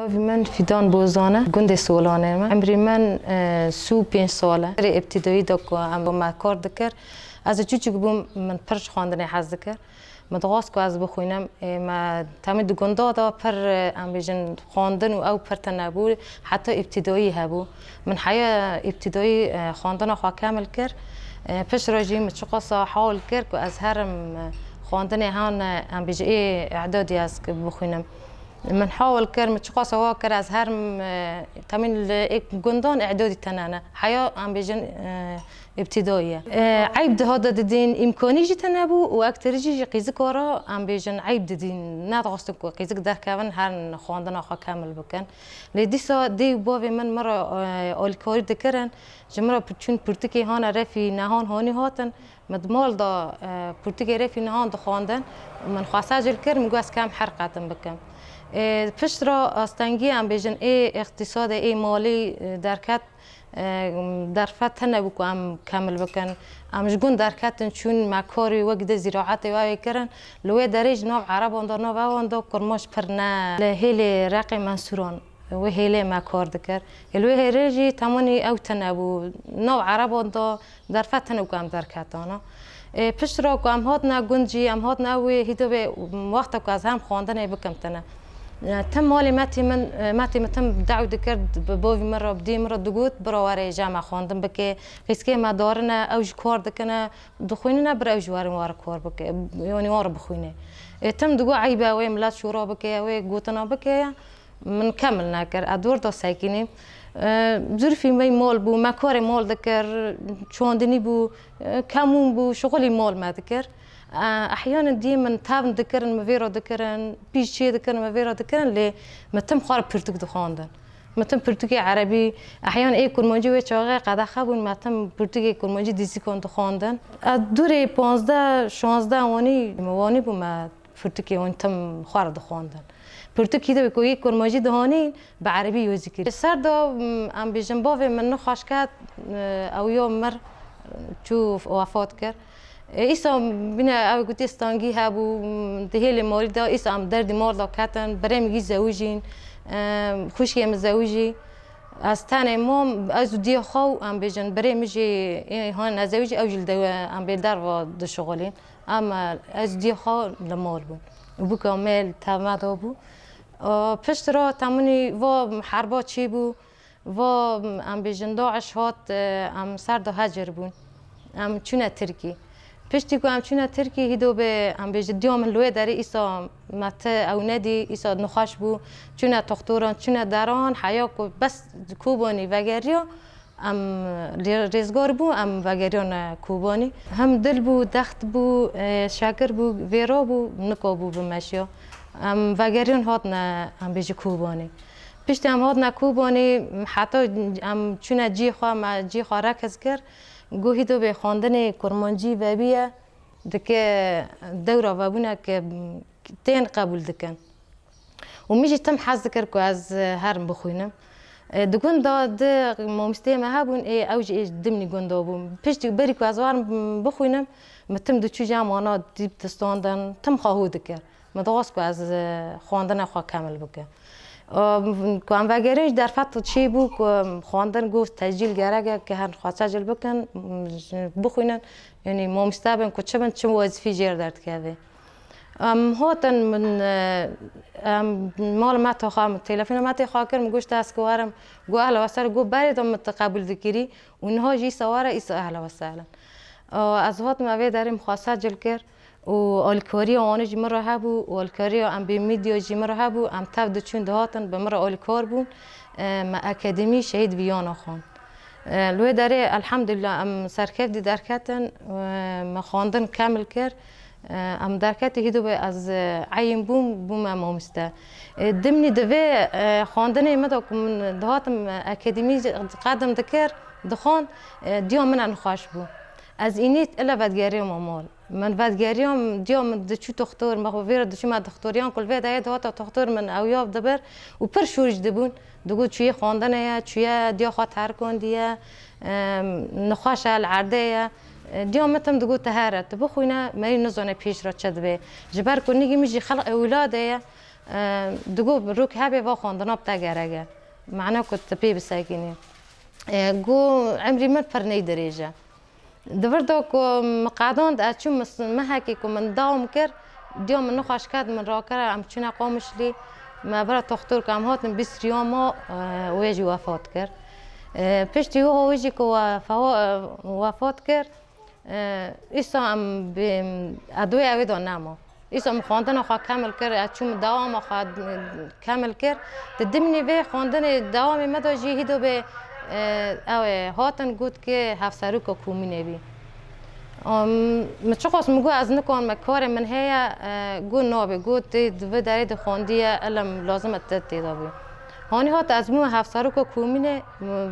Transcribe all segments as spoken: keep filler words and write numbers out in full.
Navê min Fîdan Bozan e, gundê Solanê me. Emrî min, e, sî û pênc sal e. Serê îbtidayî de ku em, me kar dikir, ez ê çûçik bûm, min pir ji xwendinê hez dikir. Min dixwest ku ez bixwînim. Ê, me temî di gunda de pir, e, em bêjin, xwendin û ew pir tune bû, heta îbtidayî hebû. Min heya îbtidayî, e, xwendina xwe kemil kir. E, pişt re jî min çiqasa hawil kir ku ez herim, e, xwendinê han, e, em bêjin, ê îdadî ez bixwînim. Min hawil kir, min çiqasa wa kir, ez herim, e, temîn li ê gundan îdadî tune ne. Heya em bêjin, e, îbtidayî ye. E, eyb diha de didîn, îmkanî jî tune bû û ekterî jî ji qîzika re, em bêjin, eyb didîn. Nedixwestin ku qîzik derkevin, herin xwendina xwe kemil bikin. Lê dîsa dê û bavê min min re, e, alîkarî dikirin. Ji min re pi-, çûn pirtûkê hane refî nehan hanî hatin. Min di mal de, e, pirtûkê refî nehan dixwendin. Min xwe secil kir, min got ez kem her qetin bikim. E, pişt re astengî, em bêjin, ê îqtîsadê, ê malî, e, derket, e, derfet tune bû ku em kemil bikin. Em ji gund derketin, çûn me karê wek di zîraetê we wê kirin. Li wê derê ji nav ereban de, nav ewan de kurmanc pir ne. Li hêlê Reqê Mensûran wê hêlê me kar dikir. Ê li wê hêlê jî temanî ew tune bû. Nav ereban de derfet tune ku em derketana. Ê, pişt re ku em hatine gund jî, em hatine ew wê hîdo bê wexta ku ez hem xwendinê bikim tune. E, tim malê metî min, e, metî min tim dew dikir, bi bavî min re, bi dî min re digot, bira were êja me xwendin bike. Qîzkê me darine, ew jî kar dikine, dixwînine, bira ew jî werin were kar bike. Yanî wan re bixwîne. Ê, tim digot eyb e, wê milet şûra bike, wê gotina bike. Min kemil nekir, ez dor da sekînî. E, zurfî me mal bû, me karê mal dikir, çandinî bû, e, kemûn bû, şixulî mal me dikir. E, ehyanin dî min tevn dikirin, min vê re dikirin, pîj çê dikirin, min vê re dikirin, lê min tim xwe re pirtûk dixwandin. Min tim pirtûkê erebî, ehyan ê kurmancî wê çaxê qedexe bûn, me tim pirtûkê kurmancî dîsîkan dixwandin. Ez dûrê panzdeh, şanzdeh wanî, min wanî bû me pirtûkê wan tim xwe re dixwandin. Pirtûkî de ku yê kurmancî dihanîn, bi erebî yozî kirî. Ser de, em bêjin, bavê min nexweş ket, ew ya mir, çû wefat kir. E, îsa bîne ew gotî stangî hebû, di hêlê malî de, îsa em derdî mal de ketin, birê min jî zewicîn, e, xwişkê min zewicî. Ez tenê mam, ez û diyê xwe û, em bêjin, birê min jî, ê, han nezewicî, ew jî li dewe, em bê derva dişixulîn. Em, ez diyê xwe li mal bûm. Û bûka me li tev me de bû. Û pişt re temûnî va herba çêbû, va em bêjin DAIŞ hat, em ser de hecir bûn. Em çûne Tirkî. Piştî ku em çûne Tirkî, hîdo bê em bêjin diya min li wê derê îsa me ti ew nedî, îsa nexweş bû. Çûne toxtoran, çûne deran, heya ku bes Kobanî vegeriya, em lê rêzgar bû, em vegeriyane Kobanî. Hem dil bû, dext bû, e, şekir bû, vêra bû, nika bû bimeşiya. Em vegeriyan hatine, em bêjî Kobanî. Piştî em hatine Kobanî, heta em çûne cî xwe, me cî xwe rekez kir. Got hîdo bê xwendinê kurmancî vebiye, dike dewra vebûne ke tên qebûl dikin. Û min jî tim hez dikir ku ez, e, herim bixwînim. E, di gund de di mamosteyê me hebûn, ê, ew jî ê dimnî gund de bûn. Piştî berî ku ez werim bixwînim, min tim diçû jî em wana dîp distandin, tim xwe hû dikir. Min dixwest ku ez, e, xwendina xwe kemil bikim. E, ku em vegerin jî derfet çêbû ku xwendin got tecîl gerek e, ke herin xwe secil bikin, bixwînin, yanî mamoste bin ku çi bin, çi wezîfî jêr derdikeve. Em hatin min, e, em mal me toxa, min telefona me tê xwe kir, min goşt ez ki werim. Got ehla we sehlen, got berê de min tu qebûl dikirî û niha jî îsa were, îsa ehla we sehlen. E, ez hatim evê derê min xwe secil kir û alîkariya wan jî min re hebû û alîkariya em bê medya jî min re hebû, em tev diçûn dihatin, bi min re alîkar bûn. E, me akademî Şehîd Viyana xwend. E, li wê derê elhamdulillah em serkevtî derketin, e, me xwendin kemil kir. E, em derketî hîdo be ez, e, eyîn bûm, bûme mamoste. E, dimnî di vê, e, xwendinê min de ku min dihatim, e, akademî qedim dikir, dixwend, e, diya min nexweş bû. Ez înît ile vedgeriyama mal. Min vedgeriyam, diya min diçû toxtor, me xwe vê re diçûme toxtoriyan, ku li vê dayê dihata toxtor min ew yav dibir û pir şûr jî dibûn. Digot çûyê xwendinê ye, çûye diya xwe terkondiye, em, nexweş e, li erdê ye. E, diya min tim digot tu here, tu bixwîne, merî nizane pêş re çi dibe. Ji ber ku nigî min jî xelqê wîladê ye, E, digo rûk hebê va xwendina bi te gerek e. Mana ku tu pê bisekînî. E, got, emrî min pir ney dirêj e. Di vir de ku min qedand, ez çûm mis-, mehekê ku min dawam kir, diya min nexweş ket, min rakir, em çûne Qamişlî. Me bira toxtor ku em hatin bîst riya ma, e, wê jî wefat kir. E, piştî wiha wê jî ku we-, fewa-, e, wefat kir, e, îsa em bi, edwê ewê de nema. Îsa min xwendina xwe kemil kir, ez çûm dewama xwe kemil kir. Di dimnî vê xwendinê dewamê me de jî hîdo bê, e, ew ê hatin got ki hevseroka komînê bî. Am, min çiqas min got ez nikarim, me karê min heye, e, got nabê, got tê di vê derê de xwendiye, elem lazim e te tê de bî. Hanî hat ez bûme hevseroka komînê,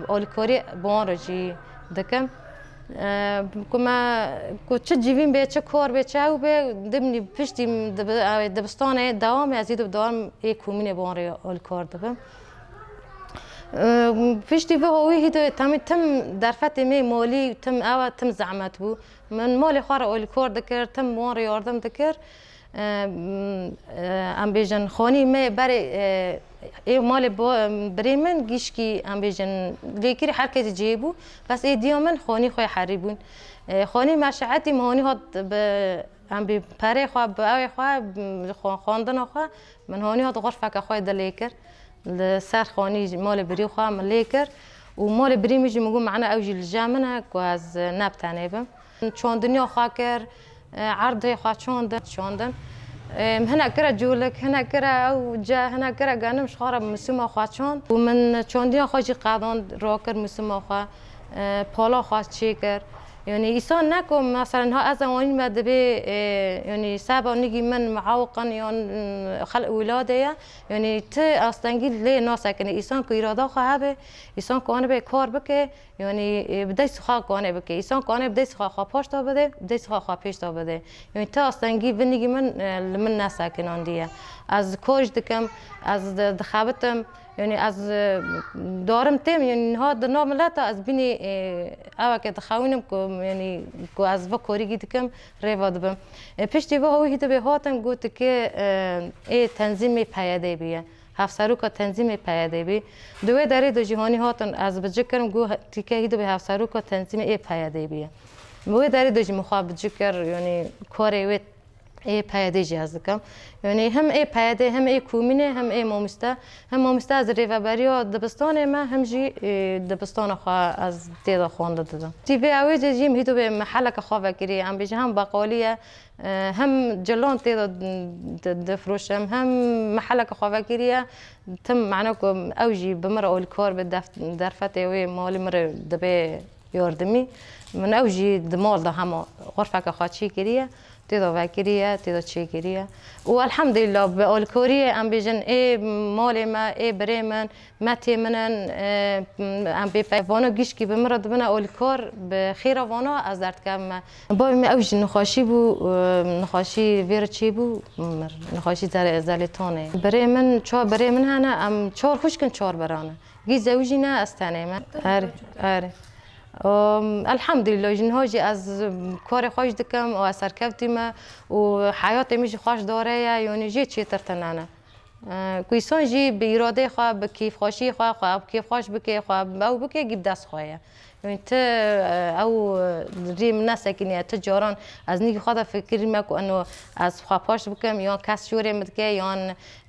alîkarî bi wan re jî dikim. E, ku me, ku çi civîn bê, çi kar bê, çi ew bê, dimnî piştî dibi-, ew, dibistanê dewamê, ez ê dewam ê komînê bi wan re alîkar dibim. E, piştî vê hawî hîdê temî tim derfetê me malî, tim ew e, tim zehmet bû. Min malê xwe re alîkar dikir, tim bi wan re yardim dikir. E, m, e, em bêjin, xanî me berê, e, ê malê bo-, birê min gişkî, em bêjin, lêkirî her kesî cihê bû, bes ê diya min xanî xwe herî bûn. E, xanî meşeetî min hanî hat bi, em bê perê xwe, bi ewê xwe, bi xwe-, xwendina xwe, min hanî hat xurfeke xwe dilê kir. Li ser xanî malê birî xwe min lê kir û malê birî min jî min got, mena ew jî li cem min e ku ez ne bi tenê bim. Çandiniya xwe kir, e, erdê xwe çandin, çandin. E, hinek kire colik, hinek kire ew ce, hinek kire genim ji xwe re misûma xwe çand. Û min çandiya xwe jî qedand, rakir misûma xwe, e, pala xwe çêkir. Yanî îsan ne ku mesela niha ez ewanî me dibê, e, yanî seba nigî min miawiqin yan, e, xelq wîladê ye. Yanî ti astengî lê nasekinî. Îsan ku îrada xwe hebe, îsan ku anibê kar bike, Yanî, e, bi dest xwe kane bike. Îsan kane bi dest xwe xwe paşta bide, bi dest xwe xwe pêşta bide. Yanî, ti astengî vinîgî min, e, li min nesekinandiye. Ez kar jî dikim, ez di-, dixebitim. Yanî, ez, e, darim têm, yanî, niha di nav mileta ez bînî, e, eweke dixewînim ku, yanî, ku ez vê korîgî dikim, rêva dibim. E, piştî vê hawî hîdibê hatin gotike, e, ê tenzîmê P Y D bîye. Hevseroka tenzîmê P Y D bî. Di wê derê de jî hanî hatin ez bi cik kirim, got tîke hîdibê hevseroka tenzîmê ê P Y D bî ye. Bi wê derê de jî min xwe bi cik kir, yanî karê wê ê P Y D jî ez dikim. Yanî hem ê P Y D, hem ê komînê, hem ê mamîste. Hem mamîste ez rêveberiya dibistanê me, hem jî, e, dibistana xwe ez tê de xwendin didim. Tî vê ewê jî jî hîdibê meheleke xwe vekirî, em bêjin hem beqalî ye, E, hem cilan tê de di-, difroşim, hem meheleke xwe vekiriye. Tim, mena ku ew jî bi min re alîkar be, def-, derfetê wê malê min re dibe yardimî. Min ew jî di mal de hema xurfeke xwe çêkiriye, tê de vekiriye, tê de çêkiriye. Û elhamdulillah bi alîkariyê em bêjin ê malê me, ê birê min, Metê min in, e, em bê pe-, vana gişkî bi min re dibine alîkar, bi xêra vana ez derdikevime. Bavê min ew jî nexweşî bû, e, nexweşî vê re çêbû, mir. Nexweşî zele-, zelêtanê. Birê min, çar birê min hene, em çar xwişk in, çar bira ne. Gî zewicî ne, ez tenê me. Erê, erê. Em, elhamdulillah, ji niha jî ez karê xwe jî dikim û ez serkevtî me û heyatê min jî xweş dare ye, yanî jê çêtir tune ne. E, ku îsan jî bi îradeyê xwe, bi kêfxweşiyê xwe, xwe ew kêfxweş bike, xwe ew bike, gî bi dest xwe ye. Yanî ti, e, ew, e, rê min nesekiniye, ti caran ez nîgî xwe de fikirîme ku eno ez xwe paş bikim, yan kes şorê min dike, yan,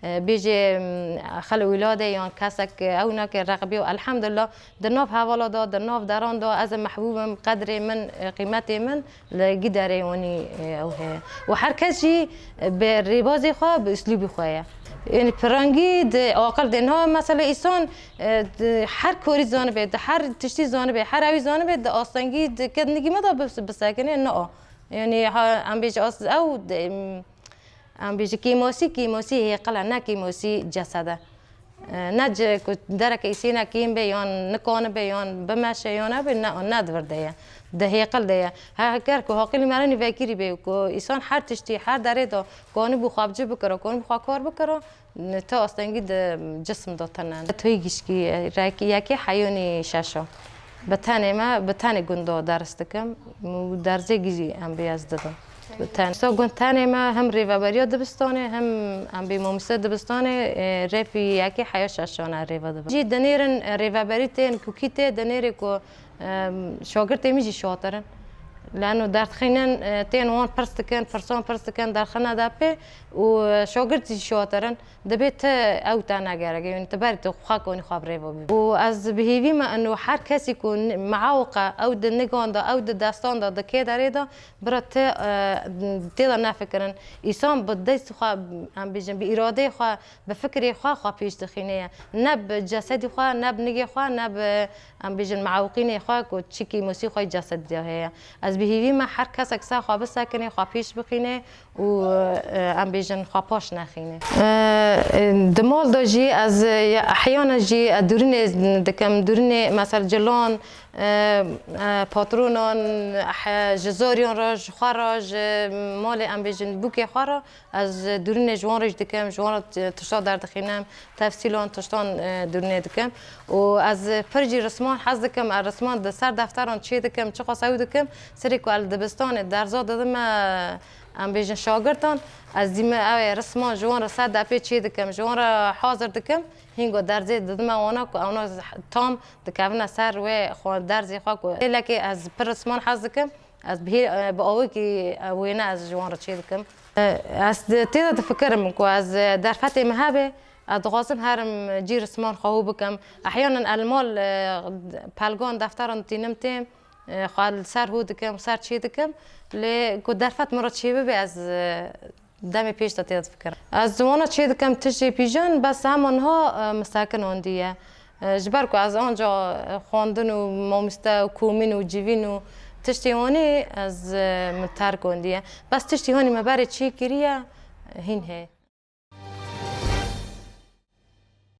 e, bêjê, m, xelq wîlade, yan kesek, e, ew nake reqibî û elhamdulillah, Di nav hevala de, di nav deran de ez ê mehbûb im, qedrê min, e, qîmetê min li giderê wanî, e, ew heye. Û her kes jî, e, bi rêbazê xwe, bi uslûbî xwe ye. Yanî pirangî di aqil de niha mesela îsan, e, di her korî zanibe, di her tiştî zanibe, her ewî zanibe, di astengî di kednigî me de bis-, bisekine, na. Yanî ha, em bêjin as-, ew, di, em, em bêjin kêmasî, kêmasî hêqil e, ne kêmasî cesed e. E, ne ci ku dereke îsêne kêm be, yan nikanibe, yan bimeşe, yan ew be, ne, ne di vir de ye. Di hêqil de ye. He, ger ku haqilî merenî vekirî be, ku îsan her tiştî, her derê de kanibû xwe bi cî bikiro, kanibû xwe kar bikiro, ti astengî di cisim de tune ne. Toyê gişkî, e, rek-, yekê heyonî şeş a. Bi tenê me, bi tenê gunda deris dikim. Û derzê gî em bê ez didim. Ten. So gund tenê me hem rêveberiya dibistanê hem em bê mamoste dibistanê, e, rêpî yekê heya şeşan e rêve dibe. Jî dinêrin, e, rêveberî tên kukî tê dinêrê ku, e, şagirtê min jî şatir in. Leno derdixînin, e, tên wan pirs dikin, pirsan pirs dikin, derxine de pê û, e, şagirt jî şatir in. Dibê ti ew te negerek, yani ti berî tu xwe konî xwe bi rêve bî. Û ez bi hêvî me eno her kesî ku n-, meawqe ew di nigan de, ew di destan de, di kê derê de, bira ti, e, tê de nefikirin. Îsan bi dest xwe, em bêjin, bi îradeyê xwe, bi fikirê xwe, xwe pêş dixîne ye. Ne bi cesedî xwe, ne bi nigê xwe, ne bi, em bêjin, meawqînê xwe ku çi kîmosî xwe yê cesedî de heye. Ez bi hêvî me her kesek ser xwe bisekinê, xwe pêş bixîne û, e, em bêjin, xwe paş nexîne. E, e, di mal de jî ez, e, ya ehyanan jî, e, dûrînê dikim, dûrînê, mesela, cilan, e, e, patronan, eh, ji zoriyan re, ji xwe re, ji malê, em bêjin, bûkê xwe re, ez dûrînê ji wan re jî dikim, ji wan re t-, tişta derdixînim, tefsîlan, tiştan, e, dûrînê dikim. Û ez pir jî risman hez dikim, ez risman di ser defteran çê dikim, çiqas ew dikim, serê ku ez li dibistanê derza didime, em bêjin, şagirtan, ez dîme ew ê risman ji wan re ser depê çê dikim, ji wan re hazir dikim, hîn ku derzê didime wana ku ewna tam dikevine ser wê xwe, derzê xwe ku êlekê ez pir risman hez dikim, ez bi hê-, bi awekî wêne ez ji wan re çê dikim. Ez di-, tê de difikirim ku ez derfetê min hebe, ez dixwazim herim cî risman xwe hû bikim. Ehyanan ez li mal, e, pelgan defteran tînim têm, e, xwe li ser hû dikim, ser çê dikim. Lê ku derfet min re çê bibe, ez, e, demê pêş de tê de difikirim. Ez ziwana çê dikim tiştê pîjan, bes hema niha, e, min sekin andiye. E, ji ber ku ez anca, e, xwendin û mamoste û komîn û civîn û tiştê wanî ez, e, min terk andiye. Bes tiştê wanî me berê çê kiriye, hîn heye.